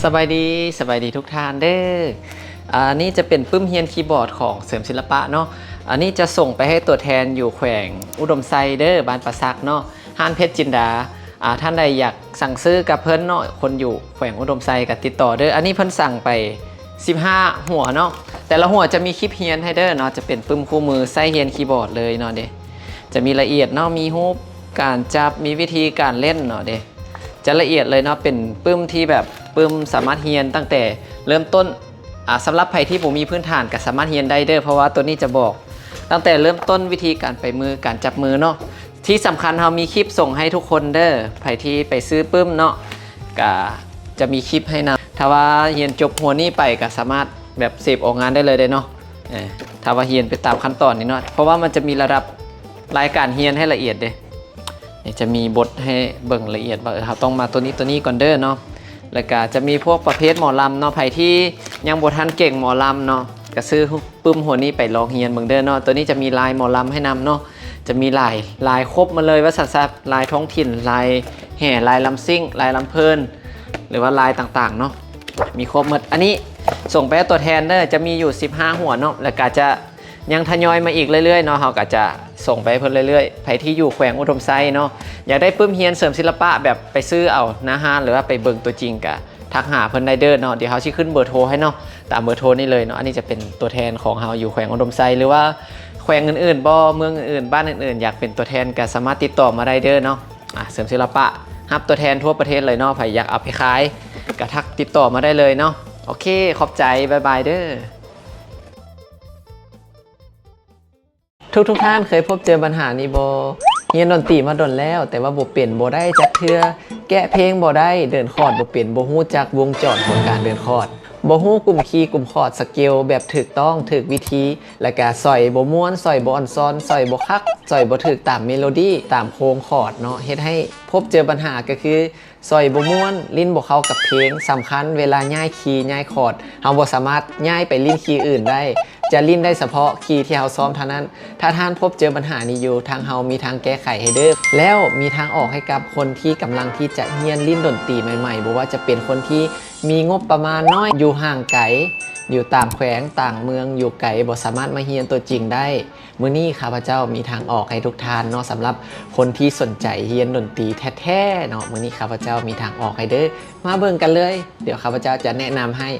ສະບາຍດີ ສະບາຍດີທຸກທ່ານເດີ້. ອັນນີ້ຈະເປັນປຶ້ມຮຽນຄີບອດຂອງເສີມສິລະປະເນາະ. ອັນນີ້ຈະສົ່ງໄປໃຫ້ຕົວແທນຢູ່ແຂວງອຸດົມໄຊເດີ້ ບ້ານປາສັກເນາະ ຮ້ານເພັດຈິນດາ. ອາ ທ່ານໃດຢາກສັ່ງຊື້ກັບເພິ່ນເນາະ ຄົນຢູ່ແຂວງອຸດົມໄຊກໍຕິດຕໍ່ເດີ້. ອັນນີ້ເພິ່ນສັ່ງໄປສິບຫ້າຫົວເນາະ. ແຕ່ລະຫົວຈະມີຄລິບຮຽນໃຫ້ເດີ້ເນາະ ຈະເປັນປຶ້ມຄູ່ມືໃຊ້ຮຽນຄີບອດເລີຍເນາະເດ. ຈະມີລະອຽດເນາະ ມີຮູບການຈັບ ມີວິທີການເລ່ນເນາະເດ. ຈະລະອຽດເລີຍເນາະ ເປັນປຶ້ມທີ່ແບບປຶ້ມສາມາດຮຽນຕັ້ງແຕ່ເລີ່ມຕົ້ນ. ອາ ສຳລັບໃຜທີ່ບໍ່ມີພື້ນຖານກໍສາມາດຮຽນໄດ້ເດີ້ ເພາະວ່າໂຕນີ້ຈະບອກຕັ້ງແຕ່ເລີ່ມຕົ້ນ ວິທີການໄປມື ການຈັບມືເນາະ. ທີ່ສຳຄັນເຮົາມີຄລິບສົ່ງໃຫ້ທຸກຄົນເດີ້ ໃຜທີ່ໄປຊື້ປຶ້ມເນາະ ກະຈະມີຄລິບໃຫ້ນຳ. ຖ້າວ່າຮຽນຈົບຫົວນີ້ໄປກະສາມາດແບບເສບອອກງານໄດ້ເລີຍເດ້ເນາະ. ເອີ ຖ້າວ່າຮຽນໄປຕາມຂັ້ນຕອນນີ້ເນາະ ເພາະວ່າມັນຈະມີລະດັບລາຍການຮຽນໃຫ້ລະອຽດເດ້. ນີ້ຈະມີບົດໃຫ້ເບິ່ງລະອຽດວ່າ ເອີ ເຮົາຕ້ອງມາໂຕນີ້ໂຕນີ້ກ່ອນເດີ້ເນາະ. ແລ້ວກະຈະມີພວກປະເພດໝໍລຳເນາະ ໃຜທີ່ຍັງບໍ່ທັນເກັ່ງໝໍລຳເນາະ ກະຊື້ປຶ້ມຫົວນີ້ໄປລອງຮຽນເບິ່ງເດີ້ເນາະ. ໂຕນີ້ຈະມີລາຍໝໍລຳໃຫ້ນຳເນາະ ຈະມີຫຼາຍ ຫຼາຍຄົບມາເລີຍວ່າຊັ້ນຊະ ລາຍທ້ອງຖິ່ນ ລາຍແຫ່ ລາຍລຳຊິ້ງ ລາຍລຳເພີນ ຫຼືວ່າລາຍຕ່າງໆເນາະ ມີຄົບໝົດ. ອັນນີ້ສົ່ງໄປໃຫ້ຕົວແທນເດີ້ ຈະມີຢູ່ສິບຫ້າຫົວເນາະ ແລ້ວກະຈະ ຍັງທະຍອຍມາອີກເລື້ອຍໆເນາະ ເຮົາກໍຈະສົ່ງໄປໃຫ້ເພິ່ນເລື້ອຍໆ. ໃຜທີ່ຢູ່ແຂວງອຸດົມໄຊເນາະ ຢາກໄດ້ປຶ້ມຮຽນເສີມສິລະປະແບບໄປຊື້ເອົາໜ້າຮ້ານ ຫຼືວ່າໄປເບິ່ງຕົວຈິງ ກໍທັກຫາເພິ່ນໄດ້ເດີ້ເນາະ. ດຽວເຮົາຊິຂຶ້ນເບີໂທໃຫ້ເນາະ ຕາມເບີໂທນີ້ເລີຍເນາະ. ອັນນີ້ຈະເປັນຕົວແທນຂອງເຮົາຢູ່ແຂວງອຸດົມໄຊ ຫຼືວ່າແຂວງອື່ນໆບໍ່ ເມືອງອື່ນໆ ບ້ານອື່ນໆ ຢາກເປັນຕົວແທນກໍສາມາດຕິດຕໍ່ມາໄດ້ເດີ້ເນາະ. ອາ ເສີມສິລະປະ ຮັບຕົວແທນທົ່ວປະເທດເລີຍເນາະ ໃຜຢາກເອົາໄປຂາຍກໍທັກຕິດຕໍ່ມາໄດ້ເລີຍເນາະ. ໂອເຄ ຂອບໃຈ ບາຍບາຍເດີ້. ທຸກໆທ່ານເຄີຍພົບເຈີບັນຫານີ້ບໍ່? ຮຽນດົນຕີມາດົນແລ້ວ ແຕ່ວ່າບໍ່ເປັນ ບໍ່ໄດ້ຈັກເທື່ອ, ແກະເພງບໍ່ໄດ້, ເດີນຄອດບໍ່ເປັນ, ບໍ່ຮູ້ຈັກວົງຈອນຂອງການເດີນຄອດ, ບໍ່ຮູ້ກຸ່ມຄີ່ກຸ່ມຄອດສະເກວແບບຖືກຕ້ອງ, ຖືກວິທີ, ແລ້ວກະສອຍບໍ່ມ່ວນ, ສອຍບໍ່ອ່ອນຊອນ, ສອຍບໍ່ຄັກ, ສອຍບໍ່ຖືກຕາມເມໂລດີ, ຕາມໂຄງຄອດເນາະ, ເຮັດໃຫ້ພົບເຈີບັນຫາກໍຄື ສອຍບໍ່ມ່ວນ, ຫຼິ້ນບໍ່ເຂົ້າກັບເພງ. ສຳຄັນເວລາຍ້າຍຄີ້ຍ້າຍຄອດ, ເຮົາບໍ່ສາມາດຍ້າຍໄປຫຼິ້ນຄີ້ອື່ນໄດ້, ຈະຫຼິ້ນໄດ້ສະເພາະຄີ້ທີ່ເຮົາຊ້ອມເທົ່ານັ້ນ. ຖ້າທ່ານພົບເຈີບັນຫານີ້ຢູ່, ທາງເຮົາມີທາງແກ້ໄຂໃຫ້ເດີ້ ແລ້ວມີທາງອອກໃຫ້ກັບຄົນທີ່ກຳລັງທີ່ຈະຮຽນຫຼິ້ນດົນຕີໃໝ່ໆ, ບໍ່ວ່າຈະເປັນຄົນທີ່ມີງົບປະມານນ້ອຍ, ຢູ່ຫ່າງໄກ, ຢູ່ຕ່າງແຂວງ, ຕ່າງເມືອງ, ຢູ່ໄກ, ບໍ່ສາມາດມາຮຽນຕົວຈິງໄດ້. ມື້ນີ້ຂ້າພະເຈົ້າມີທາງອອກໃຫ້ທຸກທ່ານເນາະ, ສຳລັບຄົນທີ່ສົນໃຈຮຽນດົນຕີແທ້ໆເນາະ, ມື້ນີ້ຂ້າພະເຈົ້າມີທາງອອກໃຫ້ເດີ້. ມາເບິ່ງກັນເລີຍ, ດຽວຂ້າພະເຈົ້າຈະແນະນຳໃຫ້.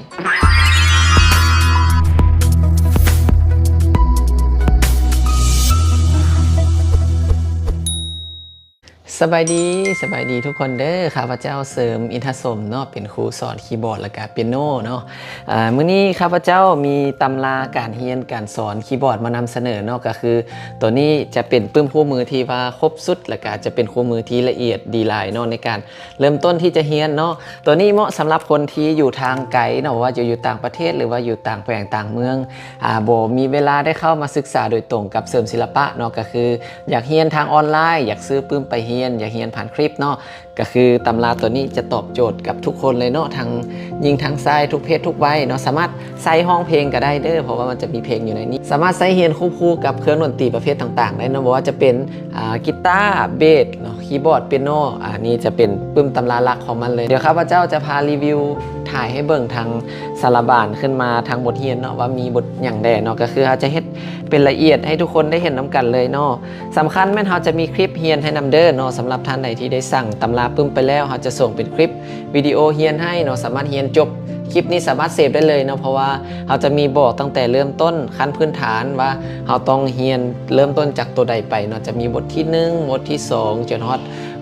ສະບາຍດີ, ສະບາຍດີທຸກຄົນເດີ້. ຂ້າພະເຈົ້າເສີມ ອິນທະສົມເນາະ, ເປັນຄູສອນຄີບອດ ແລະກະເປຍໂນເນາະ. ອາ ມື້ນີ້ຂ້າພະເຈົ້າມີຕຳລາການຮຽນການສອນຄີບອດມານຳສະເໜີເນາະ, ກໍຄືໂຕນີ້ຈະເປັນປຶ້ມຄູ່ມືທີ່ວ່າຄົບສຸດ ແລະກະຈະເປັນຄູ່ມືທີ່ລະອຽດດີຫຼາຍເນາະ ໃນການເລີ່ມຕົ້ນທີ່ຈະຮຽນເນາະ. ໂຕນີ້ເໝາະສຳລັບຄົນທີ່ຢູ່ທາງໄກເນາະ, ບໍ່ວ່າຈະຢູ່ຕ່າງປະເທດ ຫຼືວ່າຢູ່ຕ່າງແຂວງຕ່າງເມືອງ, ອາ ບໍ່ມີເວລາໄດ້ເຂົ້າມາສຶກສາໂດຍຕົງກັບເສີມສິລະປະເນາະ, ກໍຄື ຢາກຮຽນທາງອອນລາຍ, ຢາກຊື້ປຶ້ມໄປຮຽນ, ຢາກຮຽນຜ່ານຄລິບເນາະ, ກໍຄືຕຳລາໂຕນີ້ຈະຕອບໂຈດກັບທຸກຄົນເລີຍເນາະ, ທັງຍິງທັງຊາຍ, ທຸກເພດທຸກໄວເນາະ. ສາມາດໃຊ້ຮ້ອງເພງກໍໄດ້ເດີ້, ເພາະວ່າມັນຈະມີເພງຢູ່ໃນນີ້. ສາມາດໃຊ້ຮຽນຄວບຄູ່ກັບເຄື່ອງດົນຕີປະເພດຕ່າງໆໄດ້ເນາະ, ບໍ່ວ່າຈະເປັນ ອາ ກີຕາ, ເບສເນາະ, ຄີບອດ, ເປຍໂນ. ອາ ນີ້ຈະເປັນປຶ້ມຕຳລາຫຼັກຂອງມັນເລີຍ. ດຽວຂ້າພະເຈົ້າຈະພາຣີວິວ ຖ່າຍໃຫ້ເບິ່ງທາງສາລະບານຂຶ້ນມາທາງບົດຮຽນເນາະ, ວ່າມີບົດຫຍັງແດ່ເນາະ, ກໍຄືເຮົາຈະເຮັດເປັນລະອຽດໃຫ້ທຸກຄົນໄດ້ເຫັນນຳກັນເລີຍເນາະ. ສຳຄັນແມ່ນເຮົາຈະມີຄລິບຮຽນໃຫ້ນຳເດີ້ເນາະ. ສຳລັບທ່ານໃດທີ່ໄດ້ສັ່ງຕຳລາປຶ້ມໄປແລ້ວ, ເຮົາຈະສົ່ງເປັນຄລິບວິດີໂອຮຽນໃຫ້ເນາະ, ສາມາດຮຽນຈົບຄລິບນີ້ສາມາດເຊບໄດ້ເລີຍເນາະ, ເພາະວ່າເຮົາຈະມີບອກຕັ້ງແຕ່ເລີ່ມຕົ້ນຂັ້ນພື້ນຖານວ່າເຮົາຕ້ອງຮຽນເລີ່ມຕົ້ນຈາກໂຕໃດໄປເນາະ. ຈະມີບົດທີໜຶ່ງ, ບົດທີສອງ ຈົນຮອດ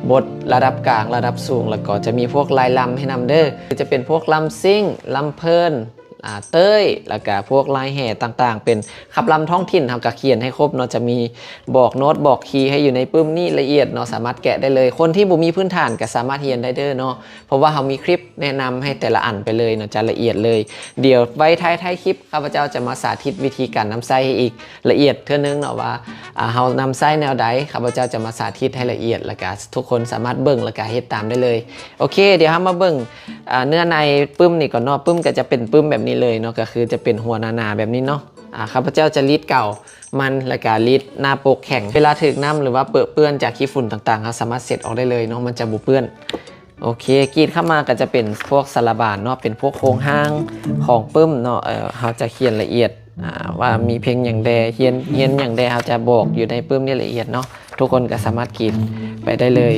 ບົດລະດັບກາງ, ລະດັບສູງ, ແລ້ວກໍຈະມີພວກລາຍລຳໃຫ້ນຳເດີ້, ຄືຈະເປັນພວກລຳຊິ້ງ, ລຳເພີນ, ອາ ເຕີຍ ແລ້ວກະພວກລາຍແຫ່ຕ່າງໆ ເປັນຄຳລຳທ້ອງຖິ່ນ ເຮົາກະຂຽນໃຫ້ຄົບເນາະ, ຈະມີບອກໂນ້ດບອກຄີ້ໃຫ້ຢູ່ໃນປຶ້ມນີ້ລະອຽດເນາະ, ສາມາດແກະໄດ້ເລີຍ. ຄົນທີ່ບໍ່ມີພື້ນຖານກະສາມາດຮຽນໄດ້ເດີ້ເນາະ, ເພາະວ່າເຮົາມີຄລິບແນະນຳໃຫ້ແຕ່ລະອັນໄປເລີຍເນາະ, ຈະລະອຽດເລີຍ. ດຽວໄວ້ທ້າຍໆຄລິບ ຂ້າພະເຈົ້າຈະມາສາທິດວິທີການນຳໃຊ້ໃຫ້ອີກລະອຽດເທື່ອໜຶ່ງເນາະ ວ່າ ອາ ເຮົານຳໃຊ້ແນວໃດ, ຂ້າພະເຈົ້າຈະມາສາທິດໃຫ້ລະອຽດ ແລ້ວກະທຸກຄົນສາມາດເບິ່ງ ແລ້ວກະເຮັດຕາມໄດ້ເລີຍ. ໂອເຄ ດຽວເຮົາມາເບິ່ງ ອາ ເນື້ອໃນປຶ້ມນີ້ກ່ອນເນາະ. ປຶ້ມກໍຈະເປັນປຶ້ມແບບນີ້ເລີຍເນາະ, ກໍຄືຈະເປັນຫົວໜາໆແບບນີ້ເນາະ. ອາ ຂ້າພະເຈົ້າຈະລີດເກົາມັນ ແລ້ວກະລີດໜ້າປົກແຂງ. ເວລາຖືກນ້ຳ ຫຼືວ່າເປິເປື້ອນຈາກຂີ້ຝຸ່ນຕ່າງໆ ເຮົາສາມາດເຊັດອອກໄດ້ເລີຍເນາະ, ມັນຈະບໍ່ເປື້ອນ. ໂອເຄ ກຣີດເຂົ້າມາກໍຈະເປັນພວກສາລະບານເນາະ ເປັນພວກໂຄງຮ່າງຂອງປຶ້ມເນາະ ເອີ ເຮົາຈະຂຽນລະອຽດ ອ່າ ວ່າມີເພງຫຍັງແດ່ ຮຽນ ຮຽນຫຍັງແດ່ ເຮົາຈະບອກຢູ່ໃນປຶ້ມນີ້ລະອຽດເນາະ ທຸກຄົນກໍສາມາດກຣີດໄປໄດ້ເລີຍ.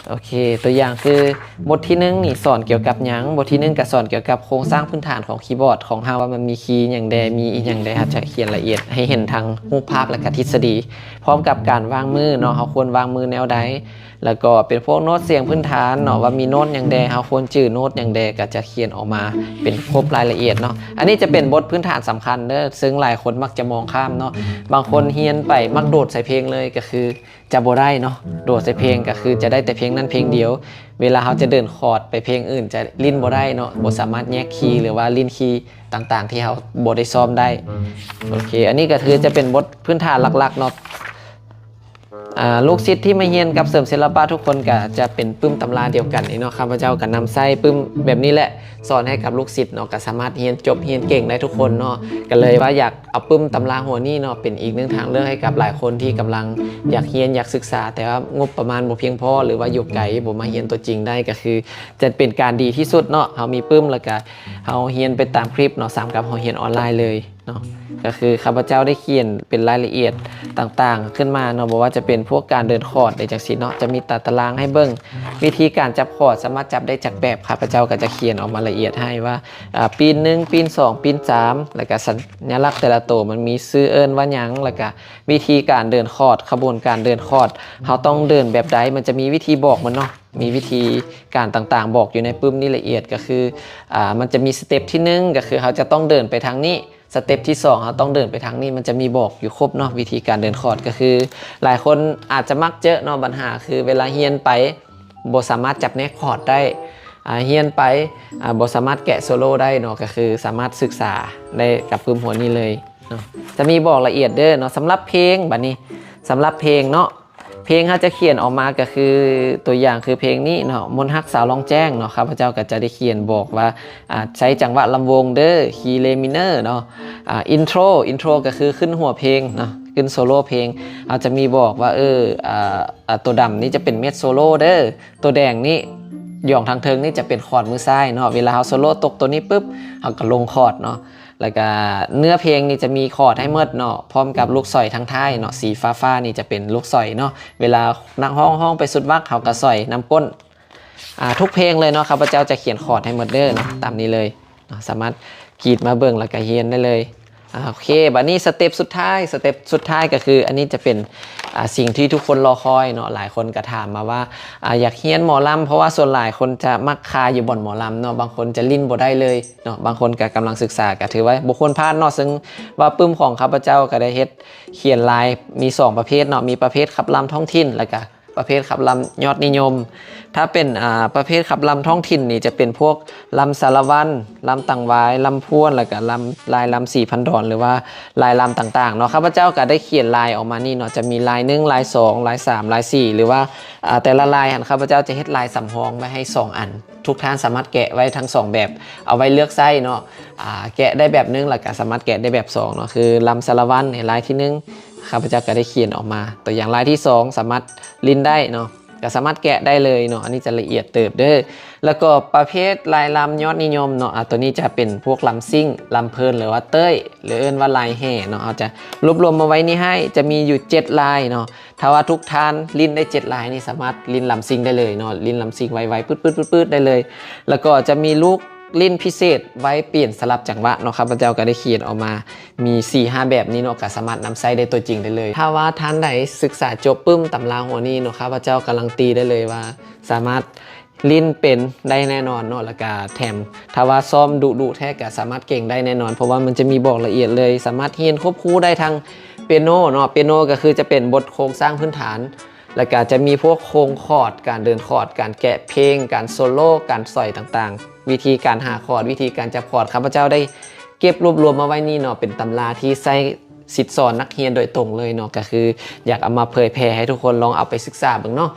ໂອເຄ ຕົວຢ່າງຄືບົດທີໜຶ່ງນີ້ສອນກ່ຽວກັບຫຍັງ? ບົດທີໜຶ່ງກໍສອນກ່ຽວກັບໂຄງສ້າງພື້ນຖານຂອງຄີບອດຂອງເຮົາ ວ່າມັນມີຄີຫຍັງແດ່ ມີອີ່ຫຍັງແດ່ ເຮົາຈະຂຽນລະອຽດໃຫ້ເຫັນທັງຮູບພາບ ແລະກະທິດສະດີ ພ້ອມກັບການວາງມືເນາະ ເຮົາຄວນວາງມືແນວໃດ ແລ້ວກໍເປັນພວກໂນ້ດສຽງພື້ນຖານເນາະ ວ່າມີໂນ້ດຫຍັງແດ່ ເຮົາຄວນຈື່ໂນ້ດຫຍັງແດ່ ກໍຈະຂຽນອອກມາເປັນຄົບລາຍລະອຽດເນາະ. ອັນນີ້ຈະເປັນບົດພື້ນຖານສຳຄັນເດີ ເຊິ່ງຫຼາຍຄົນມັກຈະມອງຂ້າມເນາະ ບາງຄົນຮຽນໄປມັກໂດດໃສ່ເພງເລີຍ ກໍຄືຈະບໍ່ໄດ້ເນາະ ໂດດໃສ່ເພງກໍຄືຈະໄດ້ແຕ່ເພງນັ້ນເພງດຽວ ເວລາເຮົາຈະເດີນຄອດໄປເພງອື່ນຈະຫຼິ້ນບໍ່ໄດ້ເນາະ ບໍ່ສາມາດແຍກຄີ ຫຼືວ່າຫຼິ້ນຄີຕ່າງໆທີ່ເຮົາບໍ່ໄດ້ຊ້ອມໄດ້. ໂອເຄ ອັນນີ້ກໍຄືຈະເປັນບົດພື້ນຖານຫຼັກໆເນາະ. ອ່າ ລູກສິດທີ່ມາຮຽນກັບເສີມສິລະປະທຸກຄົນກໍຈະເປັນປຶ້ມຕຳລາດຽວກັນນີ້ເນາະ ຂ້າພະເຈົ້າກໍນຳໃຊ້ປຶ້ມແບບນີ້ແຫຼະ ສອນໃຫ້ກັບລູກສິດເນາະ ກໍສາມາດຮຽນຈົບຮຽນເກັ່ງໄດ້ທຸກຄົນເນາະ ກໍເລີຍວ່າຢາກເອົາປຶ້ມຕຳລາຫົວນີ້ເນາະ ເປັນອີກໜຶ່ງທາງເລືອກໃຫ້ກັບຫຼາຍຄົນທີ່ກຳລັງຢາກຮຽນຢາກສຶກສາ ແຕ່ວ່າງົບປະມານບໍ່ພຽງພໍ ຫຼືວ່າຢູ່ໄກບໍ່ມາຮຽນຕົວຈິງໄດ້ ກໍຄືຈະເປັນການດີທີ່ສຸດເນາະ ເຮົາມີປຶ້ມ ແລ້ວກໍເຮົາຮຽນໄປຕາມຄລິບເນາະ ສ່ຳກັບເຮົາຮຽນອອນລາຍເລີຍ ເນາະ ກໍຄືຂ້າພະເຈົ້າໄດ້ຂຽນເປັນລາຍລະອຽດຕ່າງໆຂຶ້ນມາເນາະ ບໍ່ວ່າຈະເປັນພວກການເດີນຄອດໄດ້ຈັ່ງຊີ້ເນາະ ຈະມີຕາຕະລາງໃຫ້ເບິ່ງ ວິທີການຈັບຄອດສາມາດຈັບໄດ້ຈັກແບບ ຂ້າພະເຈົ້າກໍຈະຂຽນອອກມາລະອຽດໃຫ້ວ່າ ອ່າ ປີນໜຶ່ງ ປີນສອງ ປີນສາມ ແລ້ວກໍສັນຍະລັກແຕ່ລະໂຕມັນມີຊື່ເອີ້ນວ່າຫຍັງ ແລ້ວກໍວິທີການເດີນຄອດ ຂະບວນການເດີນຄອດ ເຮົາຕ້ອງເດີນແບບໃດ ມັນຈະມີວິທີບອກມັນເນາະ ມີວິທີການຕ່າງໆບອກຢູ່ໃນປຶ້ມນີ້ລະອຽດ ກໍຄື ອ່າ ມັນຈະມີສະເຕັບທີໜຶ່ງ ກໍຄືເຮົາຈະຕ້ອງເດີນໄປທາງນີ້ ສະເຕັບທີສອງ ເຮົາຕ້ອງເດີນໄປທາງນີ້ ມັນຈະມີບອກຢູ່ຄົບເນາະ ວິທີການເດີນຄອດ ກໍຄືຫຼາຍຄົນອາດຈະມັກເຈີເນາະ ບັນຫາຄືເວລາຮຽນໄປບໍ່ສາມາດຈັບແນວຄອດໄດ້ ອ່າ ຮຽນໄປ ອ່າ ບໍ່ສາມາດແກະໂຊໂລໄດ້ເນາະ ກໍຄືສາມາດສຶກສາໄດ້ກັບປຶ້ມຫົວນີ້ເລີຍເນາະ ຈະມີບອກລະອຽດເດີເນາະ ສຳລັບເພງ ບັດນີ້ ສຳລັບເພງເນາະ ເພງເຮົາຈະຂຽນອອກມາກໍຄື ຕົວຢ່າງຄືເພງນີ້ເນາະ ມົນຮັກສາວລ່ອງແຈ້ງເນາະ ຂ້າພະເຈົ້າກໍຈະໄດ້ຂຽນບອກວ່າ ອ່າ ໃຊ້ຈັງຫວະລຳວົງເດີ ຄີເລມິເນີເນາະ ອ່າ ອິນໂທຣ ອິນໂທຣກໍຄືຂຶ້ນຫົວເພງເນາະ ຂຶ້ນໂຊໂລເພງ ເຮົາຈະມີບອກວ່າ ເອີ ອ່າ ອ່າ ຕົວດຳນີ້ຈະເປັນເມັດໂຊໂລເດີ ຕົວແດງນີ້ ດຽວທາງເທິງນີ້ຈະເປັນຄອດມືຊ້າຍເນາະ ເວລາເຮົາໂຊໂລຕົກຕົວນີ້ປຶບ ເຮົາກໍລົງຄອດເນາະ ແລ້ວກະເນື້ອເພງນີ້ຈະມີຄອດໃຫ້ໝົດເນາະ ພ້ອມກັບລູກສອຍທາງທ້າຍເນາະ ສີຟ້າໆນີ້ຈະເປັນລູກສອຍເນາະ ເວລານັກຮ້ອງຮ້ອງໄປສຸດວັກ ເຮົາກໍສອຍນຳກົ້ນ ອ່າ ທຸກເພງເລີຍເນາະ ຂ້າພະເຈົ້າຈະຂຽນຄອດໃຫ້ໝົດເດີເນາະ ຕາມນີ້ເລີຍເນາະ ສາມາດກຣີດມາເບິ່ງ ແລ້ວກະຮຽນໄດ້ເລີຍ. ອ່າ ໂອເຄ ບັດນີ້ສະເຕັບສຸດທ້າຍ ສະເຕັບສຸດທ້າຍກໍຄື ອັນນີ້ຈະເປັນ ອ່າ ສິ່ງທີ່ທຸກຄົນລໍຄອຍເນາະ ຫຼາຍຄົນກໍຖາມມາວ່າ ອ່າ ຢາກຮຽນໝໍລຳ ເພາະວ່າສ່ວນຫຼາຍຄົນຈະມັກຄາຢູ່ບ່ອນໝໍລຳເນາະ ບາງຄົນຈະຫຼິ້ນບໍ່ໄດ້ເລີຍ ເນາະ ບາງຄົນກໍກຳລັງສຶກສາ ກໍຖືວ່າບໍ່ຄວນພາດເນາະ ເຊິ່ງວ່າປຶ້ມຂອງຂ້າພະເຈົ້າກໍໄດ້ເຮັດຂຽນລາຍມີສອງປະເພດເນາະ ມີປະເພດຂັບລຳທ້ອງຖິ່ນ ແລ້ວກະປະເພດຂັບລຳຍອດນິຍົມ. ຖ້າເປັນ ອ່າ ປະເພດຂັບລຳທ້ອງຖິ່ນນີ້ຈະເປັນພວກລຳສາລະວັນ, ລຳຕັງຫວາຍ, ລຳພວນ ແລ້ວກະລຳ ລາຍລຳສີພັນດອນ ຫຼືວ່າລາຍລຳຕ່າງໆເນາະ. ຂ້າພະເຈົ້າກະໄດ້ຂຽນລາຍອອກມານີ້ເນາະ ຈະມີລາຍໜຶ່ງ, ລາຍສອງ, ລາຍສາມ, ລາຍສີ່ ຫຼືວ່າ ອ່າ ແຕ່ລະລາຍຫັ້ນ ຂ້າພະເຈົ້າຈະເຮັດລາຍສຳຮອງໄວ້ໃຫ້ສອງອັນ. ທຸກທ່ານສາມາດແກະໄວ້ທັງສອງແບບ ເອົາໄວ້ເລືອກໃຊ້ເນາະ ອ່າ ແກະໄດ້ແບບໜຶ່ງ ແລ້ວກະສາມາດແກະໄດ້ແບບສອງເນາະ ຄືລຳສາລະວັນໃນລາຍທີໜຶ່ງ ຂ້າພະເຈົ້າກະໄດ້ຂຽນອອກມາ ຕົວຢ່າງລາຍທີສອງ ສາມາດຫຼິ້ນໄດ້ເນາະ ກະສາມາດແກະໄດ້ເລີຍເນາະ ອັນນີ້ຈະລະອຽດເຕີບເດີ. ແລ້ວກໍປະເພດລາຍລຳຍອດນິຍົມເນາະ ອ່າ ຕົວນີ້ຈະເປັນພວກລຳຊິ້ງ ລຳເພີນ ຫຼືວ່າເຕີຍ ຫຼືເອີ້ນວ່າລາຍແຫ່ເນາະ ເຮົາຈະລວບລວມມາໄວ້ນີ້ໃຫ້ ຈະມີຢູ່ເຈັດລາຍເນາະ. ຖ້າວ່າທຸກທ່ານຫຼິ້ນໄດ້ເຈັດລາຍນີ້ ສາມາດຫຼິ້ນລຳຊິງໄດ້ເລີຍເນາະ ຫຼິ້ນລຳຊິງໄວໆ ປຶດໆໆໆ ໄດ້ເລີຍ. ແລ້ວກໍຈະມີລູກຫຼິ້ນພິເສດໄວ້ປ່ຽນສະຫຼັບຈັງຫວະເນາະ ຂ້າພະເຈົ້າກໍໄດ້ຂຽນອອກມາມີສີ່ຫ້າແບບນີ້ເນາະ ກໍສາມາດນຳໃຊ້ໄດ້ຕົວຈິງໄດ້ເລີຍ. ຖ້າວ່າທ່ານໃດສຶກສາຈົບປຶ້ມຕຳລາຫົວນີ້ເນາະ ຂ້າພະເຈົ້າກາລັນຕີໄດ້ເລີຍວ່າສາມາດ ຫຼິ້ນເປັນໄດ້ແນ່ນອນເນາະ ແລ້ວກະແຖມ ຖ້າວ່າຊ້ອມດຸໆແທ້ກະສາມາດເກັ່ງໄດ້ແນ່ນອນ ເພາະວ່າມັນຈະມີບອກລະອຽດເລີຍ ສາມາດຮຽນຄວບຄູ່ໄດ້ທັງເປຍໂນເນາະ ເປຍໂນກໍຄືຈະເປັນບົດໂຄງສ້າງພື້ນຖານ ແລ້ວກະຈະມີພວກໂຄງຄອດ ການເດີນຄອດ ການແກະເພງ ການໂຊໂລ ການສອຍຕ່າງໆ ວິທີການຫາຄອດ ວິທີການຈັບຄອດ ຂ້າພະເຈົ້າໄດ້ເກັບລວບລວມມາໄວ້ນີ້ເນາະ ເປັນຕຳລາທີ່ໃຊ້ ສິດສອນນັກຮຽນໂດຍຕົງເລີຍເນາະ ກໍຄືຢາກເອົາມາເຜີຍແຜ່ໃຫ້ທຸກຄົນລອງເອົາໄປສຶກສາເບິ່ງເນາະ.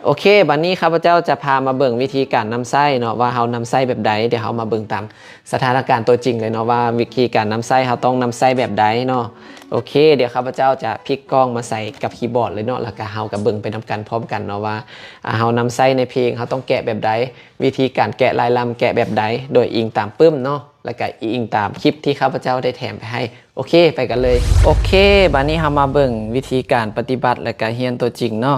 ໂອເຄ ບັດນີ້ຂ້າພະເຈົ້າຈະພາມາເບິ່ງວິທີການນຳໃຊ້ເນາະ ວ່າເຮົານຳໃຊ້ແບບໃດ. ດຽວເຮົາມາເບິ່ງຕາມສະຖານະການຕົວຈິງເລີຍເນາະ ວ່າວິທີການນຳໃຊ້ເຮົາຕ້ອງນຳໃຊ້ແບບໃດເນາະ. ໂອເຄ ດຽວຂ້າພະເຈົ້າຈະພິກກ້ອງມາໃສ່ກັບຄີບອດເລີຍເນາະ ແລ້ວກະເຮົາກະເບິ່ງໄປນຳກັນພ້ອມກັນເນາະວ່າ ອາ ເຮົານຳໃຊ້ໃນເພງ ເຮົາຕ້ອງແກະແບບໃດ, ວິທີການແກະລາຍລຳແກະແບບໃດ ໂດຍອີງຕາມປຶ້ມເນາະ ແລ້ວກະອີງຕາມຄລິບທີ່ຂ້າພະເຈົ້າໄດ້ແຖມໄປໃຫ້. ໂອເຄ ໄປກັນເລີຍ. ໂອເຄ ບາດນີ້ເຮົາມາເບິ່ງວິທີການປະຕິບັດ ແລ້ວກະຮຽນຕົວຈິງເນາະ.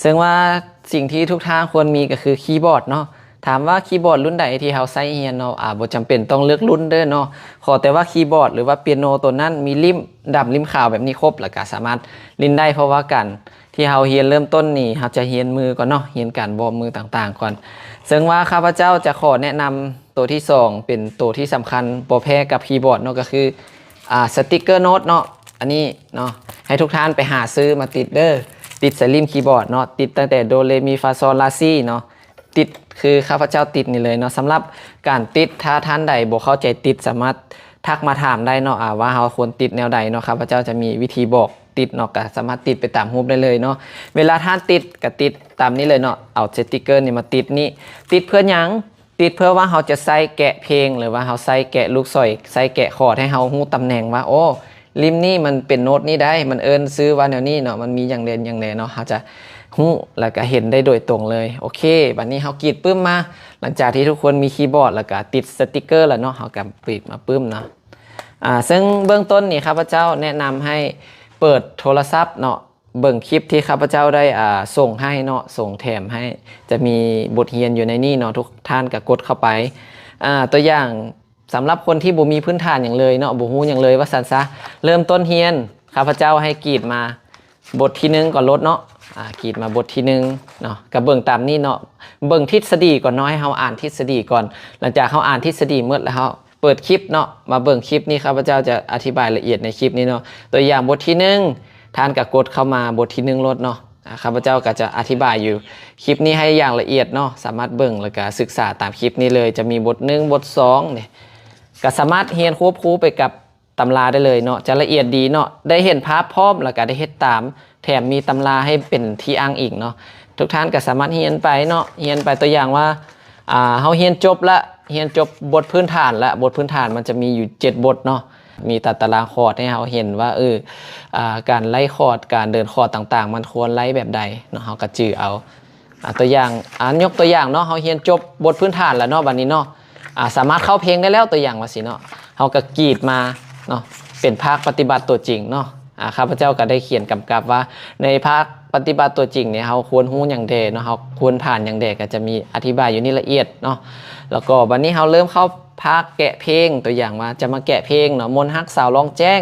ເຊິ່ງວ່າສິ່ງທີ່ທຸກທ່ານຄວນມີກະຄືຄີບອດເນາະ. ຖາມວ່າຄີບອດລຸ້ນໃດທີ່ເຮົາໃຊ້ຮຽນເນາະ ອາ ບໍ່ຈຳເປັນຕ້ອງເລືອກລຸ້ນເດີເນາະ. ຂໍແຕ່ວ່າຄີບອດ ຫຼືວ່າປຽໂນໂຕນັ້ນມີລິ້ມດຳລິ້ມຂາວແບບນີ້ຄົບ ແລ້ວກະສາມາດຫຼິ້ນໄດ້ ເພາະວ່າການ ທີ່ເຮົາຮຽນເລີ່ມຕົ້ນນີ້ ເຮົາຈະຮຽນມືກ່ອນເນາະ ຮຽນການວອມມືຕ່າງໆກ່ອນ. ເຊິ່ງວ່າຂ້າພະເຈົ້າຈະຂໍແນະນຳໂຕທີສອງ ເປັນໂຕທີ່ສຳຄັນບໍ່ແພ້ກັບຄີບອດເນາະ ກະຄື ອາ ສະຕິກເກີໂນ້ດເນາະ. ອັນນີ້ເນາະ ໃຫ້ທຸກທ່ານໄປຫາຊື້ມາຕິດເດີ ຕິດໃສ່ລິ້ມຄີບອດເນາະ ຕິດຕັ້ງແຕ່ໂດ ເຣ ມີ ຟາ ຊອນ ລາ ຊີ ເນາະ. ຕິດຄືຂ້າພະເຈົ້າຕິດນີ້ເລີຍເນາະ. ສຳລັບການຕິດ ຖ້າທ່ານໃດບໍ່ເຂົ້າໃຈຕິດ ສາມາດທັກມາຖາມໄດ້ເນາະ ອາ ວ່າເຮົາຄວນຕິດແນວໃດເນາະ. ຂ້າພະເຈົ້າຈະມີວິທີບອກຕິດເນາະ ກະສາມາດຕິດໄປຕາມຮູບໄດ້ເລີຍເນາະ. ເວລາທ່ານຕິດກະຕິດຕາມນີ້ເລີຍເນາະ ເອົາສະຕິກເກີນີ້ມາຕິດນີ້. ຕິດເພື່ອຫຍັງ? ຕິດເພື່ອວ່າເຮົາຈະໃຊ້ແກະເພງ ຫຼືວ່າເຮົາໃຊ້ແກະລູກສອຍ ໃຊ້ແກະຄອດ ໃຫ້ເຮົາຮູ້ຕຳແໜ່ງວ່າ ໂອ້ ລິ້ມນີ້ມັນເປັນໂນ້ດນີ້ໄດ໋ ມັນເອີ້ນຊື່ວ່າແນວນີ້ເນາະ ມັນມີຫຍັງແດ່ຫຍັງແດ່ເນາະ ເຮົາຈະຮູ້ ແລ້ວກະເຫັນໄດ້ໂດຍຕົງເລີຍ. ໂອເຄ ບາດນີ້ເຮົາກຣີດປຶ້ມມາ ຫຼັງຈາກທີ່ທຸກຄົນມີຄີບອດ ແລ້ວກະຕິດສະຕິກເກີແລ້ວເນາະ ເຮົາກະກຣີດມາປຶ້ມເນາະ. ອາ ເຊິ່ງເບື້ອງຕົ້ນນີ້ ຂ້າພະເຈົ້າແນະນຳໃຫ້ເປີດໂທລະສັບເນາະ ເບິ່ງຄລິບທີ່ຂ້າພະເຈົ້າໄດ້ ອາ ສົ່ງໃຫ້ເນາະ ສົ່ງແຖມໃຫ້ ຈະມີບົດຮຽນຢູ່ໃນນີ້ເນາະ ທຸກທ່ານກະກົດເຂົ້າໄປ. ອາ ຕົວຢ່າງ ສຳລັບຄົນທີ່ບໍ່ມີພື້ນຖານຫຍັງເລີຍເນາະ ບໍ່ຮູ້ຫຍັງເລີຍວ່າຊັ້ນຊະ ເລີ່ມຕົ້ນຮຽນ ຂ້າພະເຈົ້າໃຫ້ກຣີດມາບົດທີໜຶ່ງກ່ອນໂລດເນາະ. ອາ ກຣີດມາບົດທີໜຶ່ງເນາະ ກະເບິ່ງຕາມນີ້ເນາະ ເບິ່ງທິດສະດີກ່ອນເນາະ ໃຫ້ເຮົາອ່ານທິດສະດີກ່ອນ. ຫຼັງຈາກເຮົາອ່ານທິດສະດີໝົດແລ້ວ ເຮົາເປີດຄລິບເນາະ ມາເບິ່ງຄລິບນີ້ ຂ້າພະເຈົ້າຈະອະທິບາຍລະອຽດໃນຄລິບນີ້ເນາະ. ຕົວຢ່າງບົດທີໜຶ່ງ ທ່ານກະກົດເຂົ້າມາບົດທີໜຶ່ງໂລດເນາະ. ອາ ຂ້າພະເຈົ້າກະຈະອະທິບາຍຢູ່ຄລິບນີ້ໃຫ້ຢ່າງລະອຽດເນາະ ສາມາດເບິ່ງ ແລ້ວກະສຶກສາຕາມຄລິບນີ້ເລີຍ ຈະມີບົດໜຶ່ງ ບົດສອງນີ້ ກະສາມາດຮຽນຄວບຄູ່ໄປກັບຕຳລາໄດ້ເລີຍເນາະ ຈະລະອຽດດີເນາະ ໄດ້ເຫັນພາບພ້ອມ ແລ້ວກະໄດ້ເຮັດຕາມ ແຖມມີຕຳລາໃຫ້ເປັນທີ່ອ້າງອີງເນາະ. ທຸກທ່ານກະສາມາດຮຽນໄປເນາະ ຮຽນໄປ ຕົວຢ່າງວ່າ ອາ ເຮົາຮຽນຈົບລະ ຮຽນຈົບບົດພື້ນຖານລະ ບົດພື້ນຖານມັນຈະມີຢູ່ເຈັດບົດເນາະ ມີຕາຕະລາງຄອດໃຫ້ເຮົາເຫັນວ່າ ເອີ ອາ ການໄລ່ຄອດ ການເດີນຄອດຕ່າງໆ ມັນຄວນໄລ່ແບບໃດເນາະ ເຮົາກະຈື່ເອົາ. ອາ ຕົວຢ່າງ ອາ ຍົກຕົວຢ່າງເນາະ ເຮົາຮຽນຈົບບົດພື້ນຖານແລ້ວເນາະ ບາດນີ້ເນາະ ອາ ສາມາດເຂົ້າເພງໄດ້ແລ້ວ ຕົວຢ່າງວ່າຊີ້ເນາະ ເຮົາກະກຣີດມາເນາະ ເປັນພາກປະຕິບັດຕົວຈິງເນາະ. ອາ ຂ້າພະເຈົ້າກະໄດ້ຂຽນກຳກັບວ່າ ໃນພາກປະຕິບັດຕົວຈິງນີ້ ເຮົາຄວນຮູ້ຫຍັງແດ່ເນາະ ເຮົາຄວນຜ່ານຫຍັງແດ່ ກະຈະມີອະທິບາຍຢູ່ນີ້ລະອຽດເນາະ. ແລ້ວກໍບາດນີ້ເຮົາເລີ່ມເຂົ້າພາກແກະເພງ ຕົວຢ່າງວ່າຈະມາແກະເພງເນາະ ມົນຮັກສາວລ່ອງແຈ້ງ.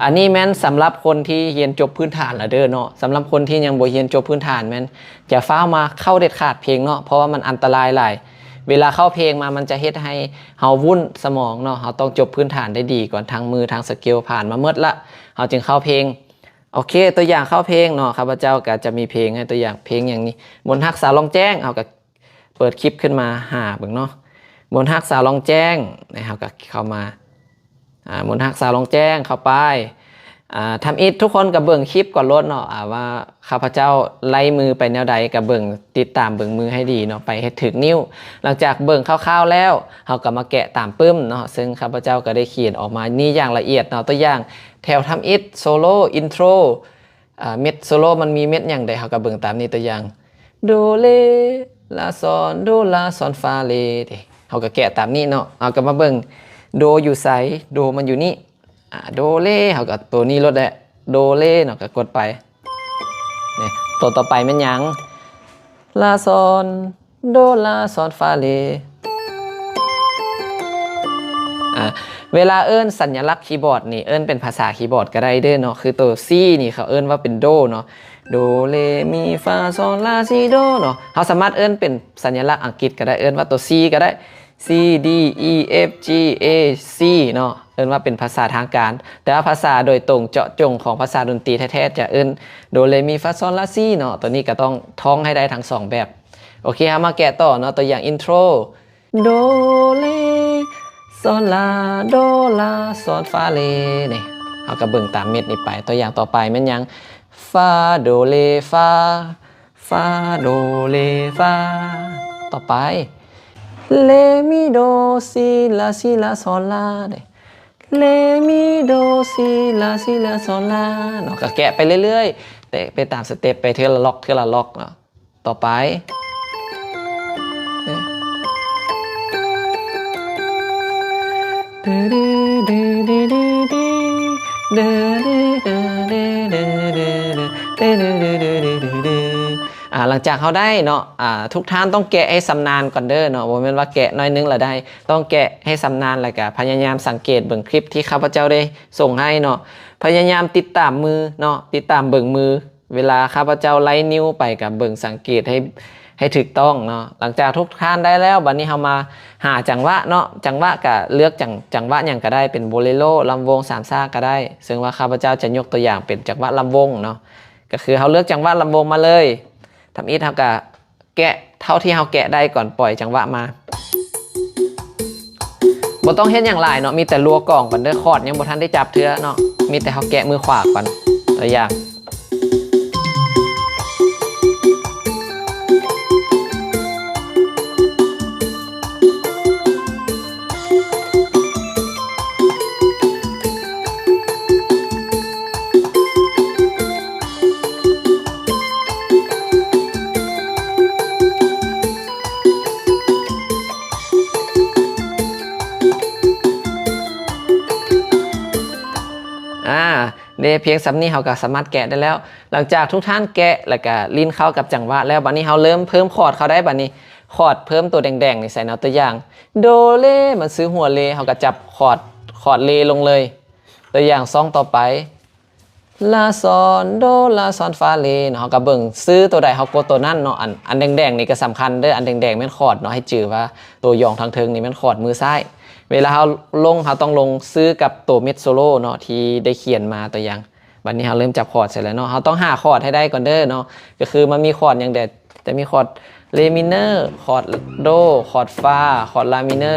ອັນນີ້ແມ່ນສຳລັບຄົນທີ່ຮຽນຈົບພື້ນຖານລະເດີເນາະ ສຳລັບຄົນທີ່ຍັງບໍ່ຮຽນຈົບພື້ນຖານແມ່ນ ຢ່າຟ້າວມາເຂົ້າເດັດຂາດເພງເນາະ ເພາະວ່າມັນອັນຕະລາຍຫຼາຍ. ເວລາເຂົ້າເພງມາ ມັນຈະເຮັດໃຫ້ເຮົາວຸ້ນສະໝອງເນາະ ເຮົາຕ້ອງຈົບພື້ນຖານໄດ້ດີກ່ອນ ທັງມືທັງສະກິວຜ່ານມາໝົດລະ ເຮົາຈຶ່ງເຂົ້າເພງ. ໂອເຄ ຕົວຢ່າງເຂົ້າເພງເນາະ ຂ້າພະເຈົ້າກະຈະມີເພງໃຫ້ ຕົວຢ່າງເພງຫຍັງນີ້ ມົນຮັກສາວລ່ອງແຈ້ງ ເຮົາກະເປີດຄລິບຂຶ້ນມາຫາເບິ່ງເນາະ ມົນຮັກສາວລ່ອງແຈ້ງ ເຮົາກະເຂົ້າມາ ອາ ມົນຮັກສາວລ່ອງແຈ້ງ ເຂົ້າໄປ. ອາ ທຳອິດທຸກຄົນກະເບິ່ງຄລິບກ່ອນໂລດເນາະ ອາ ວ່າຂ້າພະເຈົ້າໄລ່ມືໄປແນວໃດ ກະເບິ່ງ ຕິດຕາມເບິ່ງມືໃຫ້ດີເນາະ ໄປໃຫ້ຖືກນິ້ວ. ຫຼັງຈາກເບິ່ງຄ່າວໆແລ້ວ ເຮົາກະມາແກະຕາມປຶ້ມເນາະ ເຊິ່ງຂ້າພະເຈົ້າກະໄດ້ຂຽນອອກມານີ້ຢ່າງລະອຽດເນາະ. ຕົວຢ່າງແຖວທຳອິດ ໂຊໂລ ອິນໂທຣ ອາ ເມັດໂຊໂລມັນມີເມັດຫຍັງແດ່ ເຮົາກະເບິ່ງຕາມນີ້ ຕົວຢ່າງ ໂດເລ ລາ ຊອນ ໂດ ລາ ຊອນ ຟາ ເລ ເດ ເຮົາກະແກະຕາມນີ້ເນາະ. ເຮົາກະມາເບິ່ງ ໂດຢູ່ໃສ ໂດມັນຢູ່ນີ້ ອາ ໂດເລ ເຮົາກະໂຕນີ້ໂລດແຫຼະ ໂດເລເນາະ ກະກົດໄປ. ນີ້ ໂຕຕໍ່ໄປແມ່ນຫຍັງ? ລາ ຊອນ ໂດ ລາ ຊອນ ຟາ ເລ. ອາ ເວລາເອີ້ນສັນຍາລັກຄີບອດນີ້ ເອີ້ນເປັນພາສາຄີບອດກະໄດ້ເດີເນາະ ຄືໂຕຊີນີ້ເຂົາເອີ້ນວ່າເປັນໂດເນາະ ໂດ ເຣ ມີ ຟາ ຊອນ ລາ ຊີ ໂດ ເນາະ. ເຮົາສາມາດເອີ້ນເປັນສັນຍາລັກອັງກິດກະໄດ້ ເອີ້ນວ່າໂຕຊີກະໄດ້ ຊີ ດີ ອີ ເອັຟ ຈີ ເອ ຊີ ເນາະ ເອີ້ນວ່າເປັນພາສາທາງການ. ແຕ່ວ່າພາສາໂດຍຕົງເຈາະຈົງຂອງພາສາດົນຕີແທ້ໆ ຈະເອີ້ນໂດ ເຣ ມີ ຟາ ຊອນ ລາ ຊີ ເນາະ. ໂຕນີ້ກະຕ້ອງທ່ອງໃຫ້ໄດ້ທັງສອງແບບ. ໂອເຄ ເຮົາມາແກະຕໍ່ເນາະ ຕົວຢ່າງອິນໂທຣ ໂດ ເຣ ຊອນ ລາ ໂດ ລາ ຊອນ ຟາ ເຣ ນີ້ ເຮົາກະເບິ່ງຕາມເມັດນີ້ໄປ. ຕົວຢ່າງຕໍ່ໄປແມ່ນຫຍັງ? ຟາ ໂດ ເຣ ຟາ ຟາ ໂດ ເລ ຟາ. ຕໍ່ໄປ ເລ ມີ ໂດ ຊີ ລາ ຊີ ລາ ຊອນ ລາ ເດ້ ເລ ມີ ໂດ ຊີ ລາ ຊີ ລາ ຊອນ ລາ ເນາະ. ກໍແກະໄປເລື້ອຍໆ ແຕະໄປຕາມສະເຕັບ ໄປເທື່ອລະລັອກ ເທື່ອລະລັອກເນາະ. ຕໍ່ໄປ ອ່າ ຫຼັງຈາກເຮົາໄດ້ເນາະ ອ່າ ທຸກທ່ານຕ້ອງແກະໃຫ້ຊຳນານກ່ອນເດີເນາະ, ບໍ່ແມ່ນວ່າແກະໜ້ອຍໜຶ່ງລະໄດ້, ຕ້ອງແກະໃຫ້ຊຳນານ ແລ້ວກະພະຍາຍາມສັງເກດເບິ່ງຄລິບທີ່ຂ້າພະເຈົ້າໄດ້ສົ່ງໃຫ້ເນາະ. ພະຍາຍາມຕິດຕາມມືເນາະ, ຕິດຕາມເບິ່ງມື ເວລາຂ້າພະເຈົ້າໄລ່ນິ້ວໄປ ກະເບິ່ງສັງເກດໃຫ້ ໃຫ້ຖືກຕ້ອງເນາະ. ຫຼັງຈາກທຸກທ່ານໄດ້ແລ້ວ ບາດນີ້ເຮົາມາຫາຈັງຫວະເນາະ. ຈັງຫວະກະເລືອກຈັງ ຈັງຫວະຫຍັງກະໄດ້, ເປັນໂບເລໂລ, ລຳວົງ, ສາມຊາກະໄດ້, ເຊິ່ງວ່າຂ້າພະເຈົ້າຈະຍົກຕົວຢ່າງເປັນຈັງຫວະລຳວົງເນາະ. ກະຄືເຮົາເລືອກຈັງຫວະລຳວົງມາເລີຍ. ທຳອິດເຮົາກະແກະເທົ່າທີ່ເຮົາແກະໄດ້ກ່ອນ, ປ່ອຍຈັງຫວະມາ. ບໍ່ຕ້ອງເຮັດຫຍັງຫຼາຍເນາະ, ມີແຕ່ລົວກອງກ່ອນເດີ, ຄອດຍັງບໍ່ທັນໄດ້ຈັບເທື່ອເນາະ, ມີແຕ່ເຮົາແກະມືຂວາກ່ອນ. ຕົວຢ່າງ ອາ ເດ້ ພຽງສ່ຳນີ້ເຮົາກໍສາມາດແກະໄດ້ແລ້ວ. ຫຼັງຈາກທຸກທ່ານແກະ ແລ້ວກໍຫຼິ້ນເຂົ້າກັບຈັງຫວະແລ້ວ, ບາດນີ້ເຮົາເລີ່ມເພີ່ມຄອດເຂົ້າໄດ້. ບາດນີ້ຄອດເພີ່ມຕົວແດງໆນີ້ໃສ່ເນາະ, ຕົວຢ່າງ ໂດເລ ມັນຊື່ຫົວເລ, ເຮົາກໍຈັບຄອດ ຄອດເລລົງເລີຍ. ຕົວຢ່າງຊອງຕໍ່ໄປ ລາຊອນ ໂດ ລາຊອນ ຟາ ເລ ເນາະ. ເຮົາກໍເບິ່ງຊື່ໂຕໃດເຮົາກົດໂຕນັ້ນເນາະ. ອັນ ອັນແດງໆນີ້ກໍສຳຄັນເດີ, ອັນແດງໆແມ່ນຄອດເນາະ, ໃຫ້ຈື່ວ່າໂຕຢອງທາງເທິງນີ້ແມ່ນຄອດມືຊ້າຍ. ເວລາເຮົາລົງ ເຮົາຕ້ອງລົງຊື່ກັບໂຕເມັດໂຊໂລເນາະ ທີ່ໄດ້ຂຽນມາ. ຕົວຢ່າງ ບັດນີ້ເຮົາເລີ່ມຈັບຄອດໃສ່ແລ້ວເນາະ, ເຮົາຕ້ອງຫາຄອດໃຫ້ໄດ້ກ່ອນເດີເນາະ. ກໍຄືມັນມີຄອດຫຍັງແດ່? ຈະມີຄອດເລມິເນີ, ຄອດໂດ, ຄອດຟາ, ຄອດລາມິເນີ,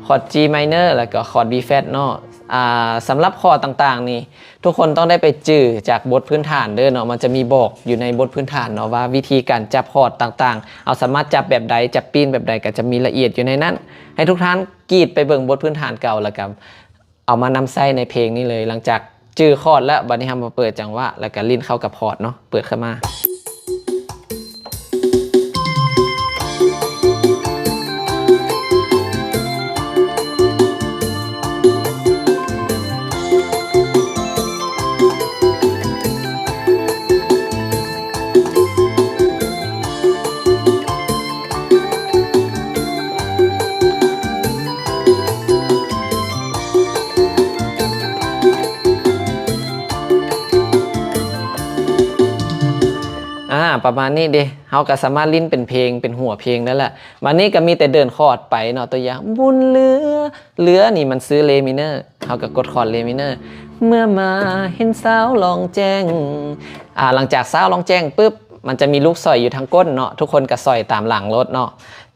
ຄອດຈີໄມເນີ ແລ້ວກໍຄອດບີແຟດເນາະ. ອ່າ ສຳລັບຄອດຕ່າງໆນີ້ ທຸກຄົນຕ້ອງໄດ້ໄປຈື່ຈາກບົດພື້ນຖານເດີເນາະ, ມັນຈະມີບອກຢູ່ໃນບົດພື້ນຖານເນາະ ວ່າວິທີການຈັບຄອດຕ່າງໆ ເຮົາສາມາດຈັບແບບໃດ, ຈັບປີ້ນແບບໃດ, ກໍຈະມີລະອຽດຢູ່ໃນນັ້ນ. ໃຫ້ທຸກທ່ານກຣີດໄປເບິ່ງບົດພື້ນຖານເກົ່າ ແລ້ວກໍ ເອົາມານຳໃຊ້ໃນເພງນີ້ເລີຍ. ຫຼັງຈາກຈື່ຄອດແລ້ວ ບັດນີ້ເຮົາມາເປີດຈັງຫວະ ແລ້ວກະຫຼິ້ນເຂົ້າກັບຄອດເນາະ, ເປີດເຂົ້າມາ. ອາ ປະມານນີ້ເດ, ເຮົາກໍສາມາດຫຼິ້ນເປັນເພງ ເປັນຫົວເພງໄດ້ລະ. ບາດນີ້ກໍມີແຕ່ເດີນຄອດໄປເນາະ, ຕົວຢ່າງ ບຸນເຫຼືອ ເຫຼືອນີ້ມັນຊື່ເລມິເນີ, ເຮົາກໍກົດຄອດເລມິເນີ. ເມື່ອມາເຫັນສາວລ່ອງແຈ້ງ ອາ ຫຼັງຈາກສາວລ່ອງແຈ້ງປຶບ ມັນຈະມີລູກສ້ອຍຢູ່ທາງກົ້ນເນາະ, ທຸກຄົນກໍສ້ອຍຕາມຫຼັງໂລດເນາະ.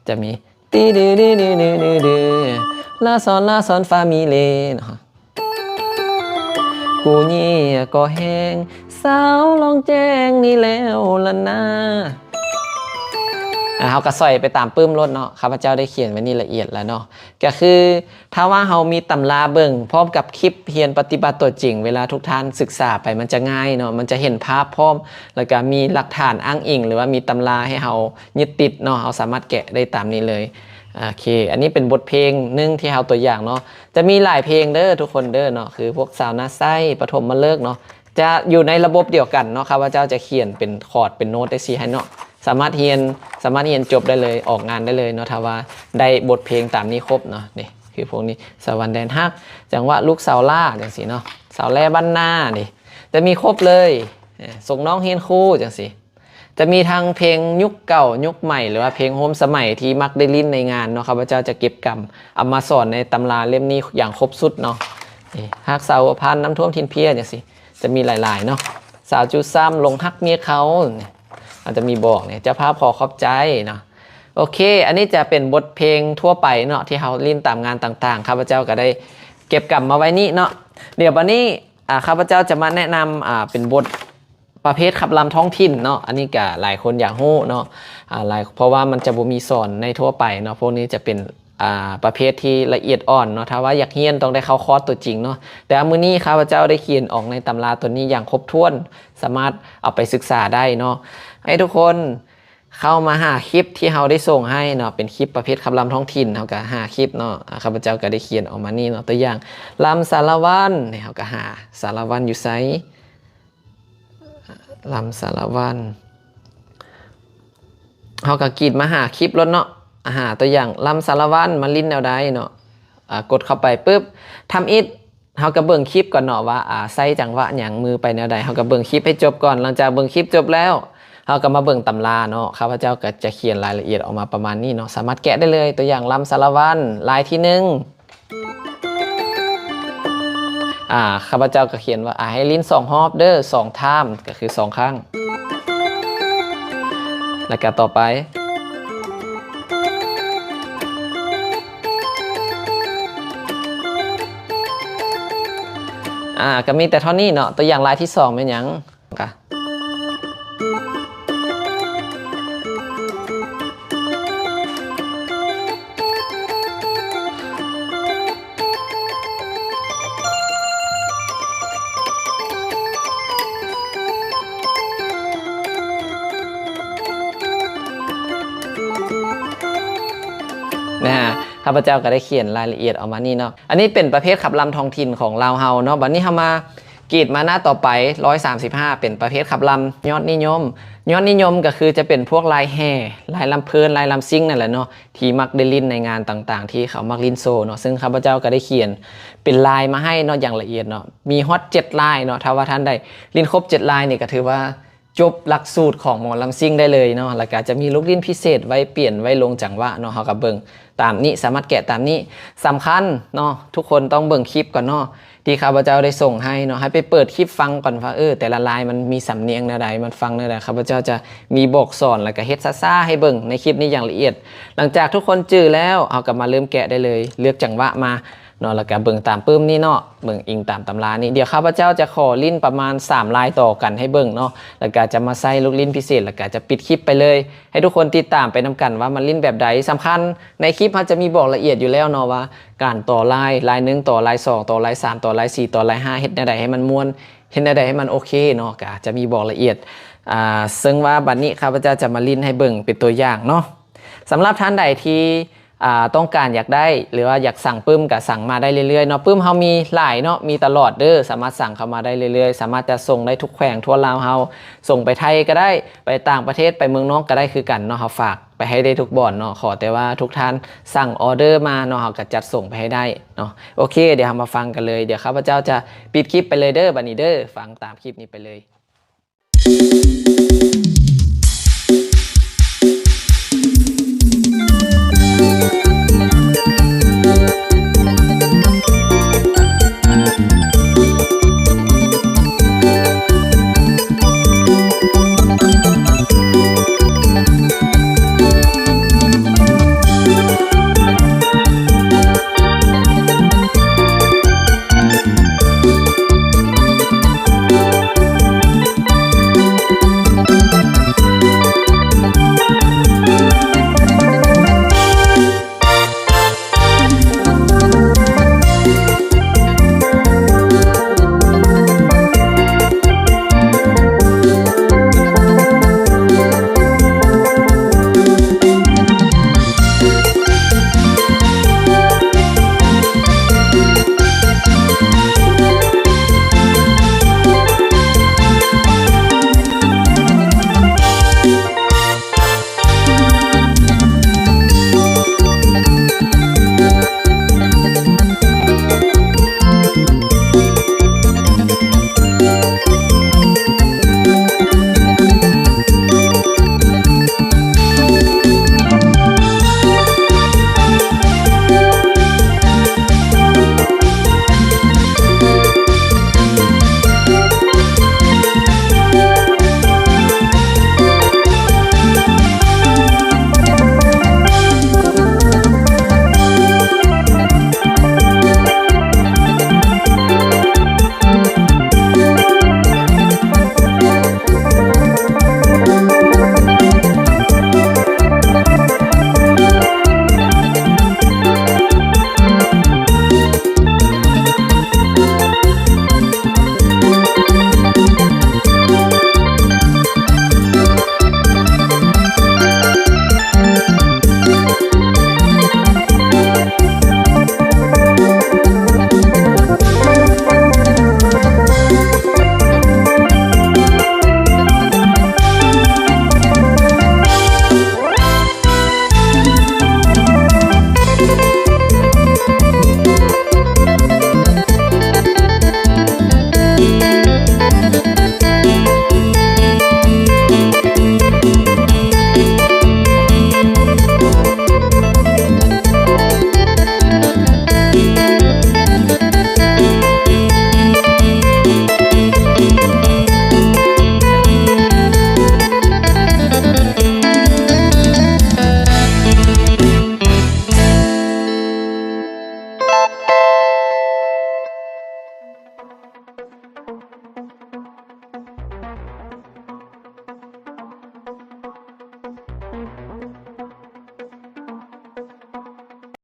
ຈະມີ ຕີດີດີດີດີດີ ລາຊອນ ລາຊອນ ຟາ ມີ ເລ ເນາະ. ກູເຍກໍແຮງ ສາວລ່ອງແຈ້ງນີ້ແລ້ວລະນາ. ອ່າ ເຮົາກໍສ້ອຍໄປຕາມປຶ້ມໂລດເນາະ, ຂ້າພະເຈົ້າໄດ້ຂຽນໄວ້ນີ້ລະອຽດແລ້ວເນາະ. ກໍຄືຖ້າວ່າເຮົາມີຕຳລາເບິ່ງພ້ອມກັບຄລິບຮຽນປະຕິບັດຕົວຈິງ, ເວລາທຸກທ່ານສຶກສາໄປມັນຈະງ່າຍເນາະ, ມັນຈະເຫັນພາບພ້ອມ ແລ້ວກໍມີຫຼັກຖານອ້າງອີງ ຫຼືວ່າມີຕຳລາໃຫ້ເຮົາຍຶດຕິດເນາະ, ເຮົາສາມາດແກະໄດ້ຕາມນີ້ເລີຍ. ໂອເຄ ອັນນີ້ເປັນບົດເພງໜຶ່ງທີ່ເຮົາຕົວຢ່າງເນາະ. ຈະມີຫຼາຍເພງເດີທຸກຄົນເດີເນາະ, ຄືພວກຊາວນາໄຊ, ປະຖົມມະເລີກເນາະ, ຈະຢູ່ໃນລະບົບດຽວກັນເນາະ. ຂ້າພະເຈົ້າຈະຂຽນເປັນຄອດເປັນໂນ້ດຈັ່ງຊີ້ໃຫ້ເນາະ, ສາມາດຮຽນ ສາມາດຮຽນຈົບໄດ້ເລີຍ, ອອກງານໄດ້ເລີຍເນາະ, ຖ້າວ່າໄດ້ບົດເພງຕາມນີ້ຄົບເນາະ. ນີ້ຄືພວກນີ້ ສະຫວັນແດນຮັກ, ຈັງຫວະລູກສາວຫຼ້າຈັ່ງຊີ້ເນາະ, ສາວແລບ້ານນານີ້ ຈະມີຄົບເລີຍ. ສົ່ງນ້ອງຮຽນຄູຈັ່ງຊີ້. ຈະມີທັງເພງຍຸກເກົ່າ, ຍຸກໃໝ່ ຫຼືວ່າເພງຮ່ວມສະໄໝທີ່ມັກໄດ້ຫຼິ້ນໃນງານເນາະ, ຂ້າພະເຈົ້າຈະເກັບກຳເອົາມາສອນໃນຕຳລາເຫຼັ້ມນີ້ຢ່າງຄົບຊຸດເນາະ. ນີ້ ຮັກສາວຫົວພັນ, ນ້ຳຖ້ວມຖິ່ນເພຍ ຈັ່ງຊີ້, ຈະມີຫຼາຍໆເນາະ. ສາວຈູຊ້ຳ, ຫຼົງຮັກເມຍເຂົາ, ນີ້ ອາດຈະມີບອກນີ້, ເຈົ້າພາບຂໍຂອບໃຈເນາະ. ໂອເຄ ອັນນີ້ຈະເປັນບົດເພງທົ່ວໄປເນາະ ທີ່ເຮົາຫຼິ້ນຕາມງານຕ່າງໆ, ຂ້າພະເຈົ້າກໍໄດ້ເກັບກຳມາໄວ້ນີ້ເນາະ. ດຽວບັດນີ້ ອາ ຂ້າພະເຈົ້າຈະມາແນະນຳ ອາ ເປັນບົດ ປະເພດຂັບລຳທ້ອງຖິ່ນເນາະ, ອັນນີ້ກະຫຼາຍຄົນຢາກຮູ້ເນາະ ອາ ຫຼາຍ ເພາະວ່າມັນຈະບໍ່ມີສອນໃນທົ່ວໄປເນາະ, ພວກນີ້ຈະເປັນ ອາ ປະເພດທີ່ລະອຽດອ່ອນເນາະ, ຖ້າວ່າຢາກຮຽນຕ້ອງໄດ້ເຂົ້າຄອດຕົວຈິງເນາະ. ແຕ່ວ່າມື້ນີ້ຂ້າພະເຈົ້າໄດ້ຂຽນອອກໃນຕຳລາຕົວນີ້ຢ່າງຄົບຖ້ວນ, ສາມາດເອົາໄປສຶກສາໄດ້ເນາະ. ໃຫ້ທຸກຄົນເຂົ້າມາຫາຄລິບທີ່ເຮົາໄດ້ສົ່ງໃຫ້ເນາະ, ເປັນຄລິບປະເພດຂັບລຳທ້ອງຖິ່ນ, ເຮົາກະຫາຄລິບເນາະ. ອາ ຂ້າພະເຈົ້າກະໄດ້ຂຽນອອກມານີ້ເນາະ, ຕົວຢ່າງ ລຳສາລະວັນ ນີ້ເຮົາກະຫາ ສາລະວັນຢູ່ໃສ? ລຳສາລະວັນ ເຮົາກະກຣີດມາຫາຄລິບໂລດເນາະ, ຫາຕົວຢ່າງ ລຳສາລະວັນ ມາຫຼິ້ນແນວໃດເນາະ. ອາ ກົດເຂົ້າໄປປຶບ ທຳອິດ ເຮົາກະເບິ່ງຄລິບກ່ອນເນາະວ່າ ອາ ໃຊ້ຈັງຫວະຫຍັງ ມືໄປແນວໃດ, ເຮົາກະເບິ່ງຄລິບໃຫ້ຈົບກ່ອນ. ຫຼັງຈາກເບິ່ງຄລິບຈົບແລ້ວ ເຮົາກະມາເບິ່ງຕຳລາເນາະ, ຂ້າພະເຈົ້າກະຈະຂຽນລາຍລະອຽດອອກມາປະມານນີ້ເນາະ, ສາມາດແກະໄດ້ເລີຍ. ຕົວຢ່າງ ລຳສາລະວັນ ລາຍທີໜຶ່ງ ອາ ຂ້າພະເຈົ້າກະຂຽນວ່າ ອາ ໃຫ້ຫຼິ້ນສອງຮອບເດີ ສອງທາມ ກະຄືສອງຄັ້ງ. ແລ້ວກະຕໍ່ໄປ ອາ ກະມີແຕ່ເທົ່ານີ້ເນາະ. ຕົວຢ່າງລາຍທີສອງແມ່ນຫຍັງ? ກະ ນະ ຂ້າພະເຈົ້າກະໄດ້ຂຽນລາຍລະອຽດອອກມານີ້ເນາະ. ອັນນີ້ເປັນປະເພດຂັບລຳທ້ອງຖິ່ນຂອງລາວເຮົາເນາະ. ບາດນີ້ເຮົາມາ ກຣີດມາໜ້າຕໍ່ໄປ ຮ້ອຍສາມສິບຫ້າ ເປັນປະເພດຂັບລຳຍອດນິຍົມ. ຍອດນິຍົມກະຄືຈະເປັນພວກລາຍແຫ່ ລາຍລຳເພີນ ລາຍລຳຊິງນັ້ນແຫຼະເນາະ ທີ່ມັກໄດ້ຫຼິ້ນໃນງານຕ່າງໆ ທີ່ເຂົາມັກຫຼິ້ນໂຊເນາະ. ຊຶ່ງຂ້າພະເຈົ້າກະໄດ້ຂຽນເປັນລາຍມາໃຫ້ເນາະ ຢ່າງລະອຽດເນາະ, ມີຮອດເຈັດລາຍເນາະ. ຖ້າວ່າທ່ານໃດຫຼິ້ນຄົບເຈັດລາຍນີ້ ກະຖືວ່າຈົບຫຼັກສູດຂອງໝໍລຳຊິງໄດ້ເລີຍເນາະ. ແລ້ວກະຈະມີລູກຫຼິ້ນພິເສດ ໄວ້ປ່ຽນ ໄວ້ລົງຈັງຫວະເນາະ, ເຮົາກະເບິ່ງ ຕາມນີ້ ສາມາດແກະຕາມນີ້. ສຳຄັນເນາະ ທຸກຄົນຕ້ອງເບິ່ງຄລິບກ່ອນເນາະ ທີ່ຂ້າພະເຈົ້າໄດ້ສົ່ງໃຫ້ເນາະ, ໃຫ້ໄປເປີດຄລິບຟັງກ່ອນວ່າ ເອີ ແຕ່ລະລາຍມັນມີສຳນຽງແນວໃດ ມັນຟັງແນວໃດ. ຂ້າພະເຈົ້າຈະມີບອກສອນ ແລ້ວກະເຮັດຊ້າໆໃຫ້ເບິ່ງໃນຄລິບນີ້ຢ່າງລະອຽດ. ຫຼັງຈາກທຸກຄົນຈື່ແລ້ວ ເຮົາກະມາເລີ່ມແກະໄດ້ເລີຍ, ເລືອກຈັງຫວະມາເນາະ ແລ້ວກະເບິ່ງຕາມປຶ້ມນີ້ເນາະ, ເບິ່ງອີງຕາມຕຳລານີ້. ດຽວຂ້າພະເຈົ້າຈະຂໍຫຼິ້ນປະມານສາມລາຍຕໍ່ກັນໃຫ້ເບິ່ງເນາະ, ແລ້ວກະຈະມາໃສ່ລູກຫຼິ້ນພິເສດ ແລ້ວກະຈະປິດຄລິບໄປເລີຍ. ໃຫ້ທຸກຄົນຕິດຕາມໄປນຳກັນວ່າມັນຫຼິ້ນແບບໃດ. ສຳຄັນໃນຄລິບເຮົາຈະມີບອກລະອຽດຢູ່ແລ້ວເນາະວ່າ ການຕໍ່ລາຍ ລາຍໜຶ່ງຕໍ່ລາຍສອງຕໍ່ລາຍສາມຕໍ່ລາຍສີ່ຕໍ່ລາຍຫ້າ ເຮັດແນວໃດໃຫ້ມັນມ່ວນ ເຮັດແນວໃດໃຫ້ມັນໂອເຄເນາະ, ກະຈະມີບອກລະອຽດ. ອາ ເຊິ່ງວ່າບັດນີ້ຂ້າພະເຈົ້າຈະມາຫຼິ້ນໃຫ້ເບິ່ງເປັນຕົວຢ່າງເນາະ. ສຳລັບທ່ານໃດທີ່ ອາ ຕ້ອງການຢາກໄດ້ ຫຼືວ່າຢາກສັ່ງປຶ້ມກະສັ່ງມາໄດ້ເລື້ອຍໆເນາະ. ປຶ້ມເຮົາມີຫຼາຍເນາະ ມີຕະຫຼອດເດີ, ສາມາດສັ່ງເຂົ້າມາໄດ້ເລື້ອຍໆ, ສາມາດຈະສົ່ງໄດ້ທຸກແຂວງທົ່ວລາວເຮົາ, ສົ່ງໄປໄທກະໄດ້, ໄປຕ່າງປະເທດ ໄປເມືອງນອກກະໄດ້ຄືກັນເນາະ, ເຮົາຝາກໄປໃຫ້ໄດ້ທຸກບ່ອນເນາະ. ຂໍແຕ່ວ່າທຸກທ່ານສັ່ງອໍເດີມາເນາະ, ເຮົາກະຈັດສົ່ງໄປໃຫ້ໄດ້ເນາະ. ໂອເຄ ດຽວເຮົາມາຟັງກັນເລີຍ. ດຽວຂ້າພະເຈົ້າຈະປິດຄລິບໄປເລີຍເດີ ບັດນີ້ເດີ, ຟັງຕາມຄລິບນີ້ໄປເລີຍ. ເ